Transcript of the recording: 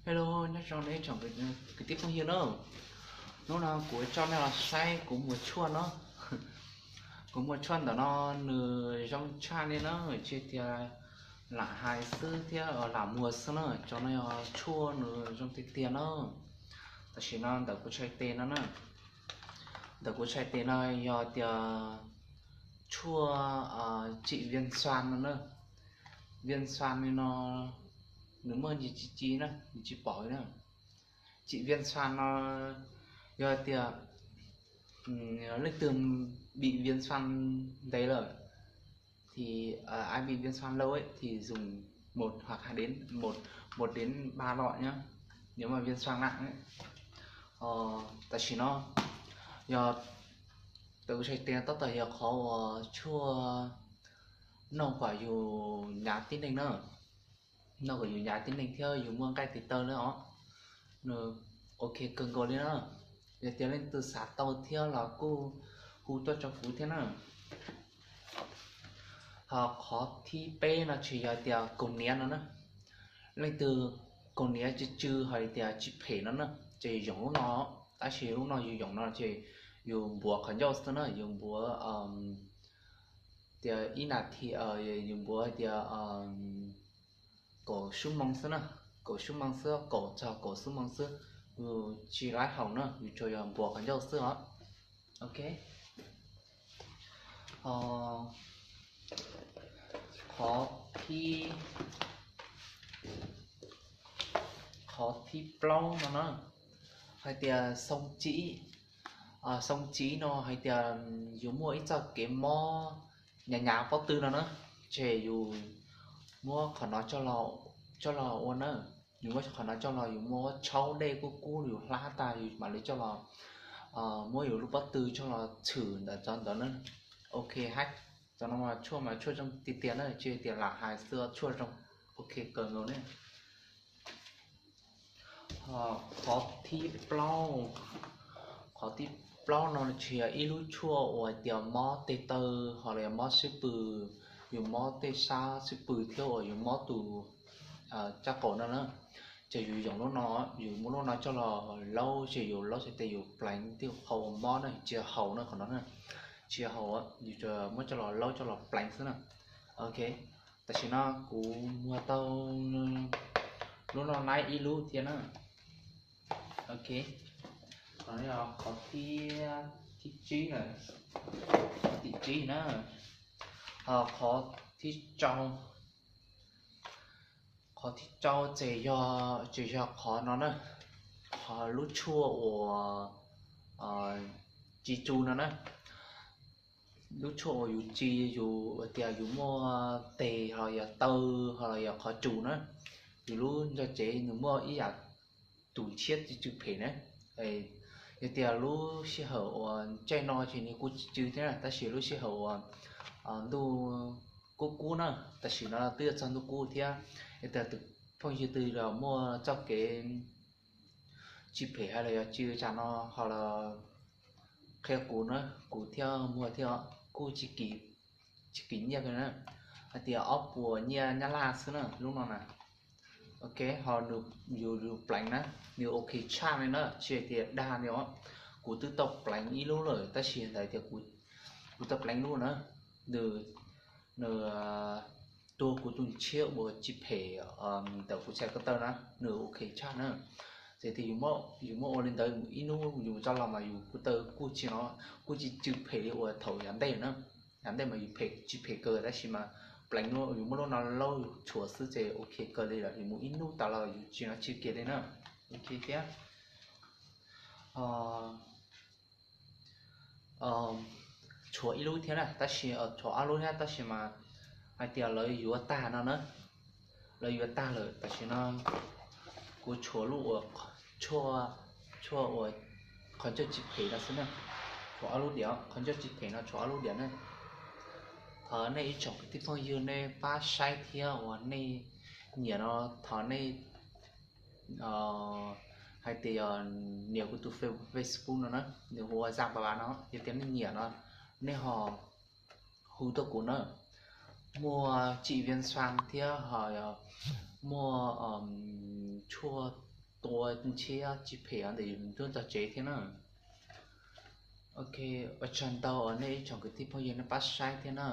Hello, nyob zoo nej tsoom kwv tij phooj ywg na. Hnub no kuv coj nej los saib kuv muag tshuaj no. Kuv muag tshuaj ntawm no nws zoo tshaj li na, tsis tias lam hais xwb thiab lam muag xwb na, cov no yog tshuaj nws zoo tiag tiag na. Tam sim no ntawm kuv tshais tes no na, ntawm kuv tshais tes no yog tias tshuaj tsim vias xas no na. Vias xas li no nws muaj ntsis ci ci na, nws tsis pom li na. Tsim vias xas no yog tias leej twg bị viêm xoang ntev lawm, thì ai bị viêm xoang lâu ấy thì dùng một hoặc hai đến một một đến ba lọ nhé, nếu mà viêm xoang nặng ấy. Tam sim no yog tus kuv tshais tes tab tom yog qhov uas tshuaj noj kom yus hnyav tib neeg na, noj kom yus hnyav tib neeg thiab yus muaj nqaij tes taw na os. Nws ok kawg nkaus li na. Yog tias leej twg xav tau thiab los kuj hu tuaj rau kuv thiab na. Ho qhov thib peb no ces yog tias kaus hniav no na. Leej twg kaus hniav tsw tsw hais tias tsis phem no na, ces yoom lub no. Tab sis lub no yus yoom no ces yus npuav qhov ncauj xwb na, yus npuav tias ib nas this, yus npuav hais tias kaum xuab moos xwb na, kaum xuab moos xwb, kaum txog kaum xuab moos xwb, yus tsis laib haus na, yus tsuas yog npuav qhov ncauj xwb os. Ok, qhov thib, qhov thib plaub no na, hais tias xoo tsib. Xoo tsib no hais tias yus muaj ib txoj kev mob hnyav hnyav pob tw no na, ces yus muab qhov no coj los ua na. Yus muab qhov no coj los, yus muab tshaub dej kub kub yus hlab tag yus mam li coj los muab yus lub pob tw coj los tshwm ntawm cov ntawd na. Ok, hab cov no mas tshuaj mas tshuaj zoo tiag tiag na, tsis tias lam hais xwb, tshuaj zoo ok kawg nkaus ne. Qhov thib plaub, qhov thib plaub no tsis yog ib lub tshuaj uas tias mob tes taw, ho los yog mob xub pwg, yus mob tej sab xub pwg thiab uas yus mob tus tsab qaum no na. Ces yus yoom lub no, yus muab lub no coj los laub, ces yus laub txhais tes yus pleev tej qhov uas mob na, tsis yog haus na qhov no na, tsis yog haus, yus muab coj los laub coj los pleev xwb na. Ok, tam sim no kuv muag tau lub no laib ib lub thiab na. Ok, qhov no yog qhov thib, thib tsib na, qhov thib tsib na. Ho qhov thib rau, qhov thib rau ces yog, ces yog qhov no na, qhov lub tshuaj uas tsis tsu no na. Lub tshuaj uas yus tsis, yus tias yus muaj tes ho yog taw ho los yog qhov tsu na, yus lub ntsa tsev nws muaj ib yam tus ntshiab tsis tsw phem na. Yog tias lub sij hawm uas caij no ces nws kuj tsis tsw thiab na, tab sis lub sij hawm uas ntuj kub kub na, tam sim no twb yuav txog ntuj kub thiab, yog tias tus phooj ywg twg los muaj txoj kev tsis phem hais los yog tsw tsam no ho los qhia kuv na, kuv thiaj muag thiab, kuj tsis kim nyiaj na. Hais tias ob puas nyiaj Nyab Laj xwb na lub no na. Ok, ho nws, yus, yus pleev na, nws ok tshaj li na, tsis hais tias dag li os. Kuv twb tau pleev ib lub lawm tab sis ntawd tias kuv tau pleev lub na, nws, nws tuag kuv tus ntshiab uas tsis phem ntawm kuv txhais ko taw na, nws ok tshaj na. Ces tias yus muab ua li ntawd ib hnub yus tso los mas yus ko taw kuj tsis no, kuj tsis tsw phem li uas thaum yav ntej na. Yav ntej mas yus phem tsis phem kawg tab sis mas pleev, yus muab lub no laub tshuav xwb ces ok kawg li lawm, yus mus ib hnub tas los yus tsis no tsw kiag li na. Ok thiab. Tshuav ib lub thiab na, tab sis tshuav ob lub thiab tab sis mas hais tias lawv yuav tag no na, lawv yuav tag lawm tam sim no kuv tshuav lub uas tshuaj uas qhov ncauj tsis phem no xwb na. Tshuav ob lub diam, qhov ncauj tsis phem no tshuav ob lub diam na. Thov nej ib tsoom kwv tij phooj ywg nej pab saib thiab uas nej nyiam no, thov nej hais tias yog nias kuv tus Facebook no na, nws hu ua Zaj Pas Vas no, yog tias nej nyiam no nej ho hu tuaj kuv na. Muaj tsim vias xas thiab ho muaj tshuaj tua ntshiab tsis phem ntawm yus tus ntsuab txog tsev thiab na. Ok, ua tsaug ntau uas nej ib tsoom kwv tij phooj ywg nej pab saib thiab na.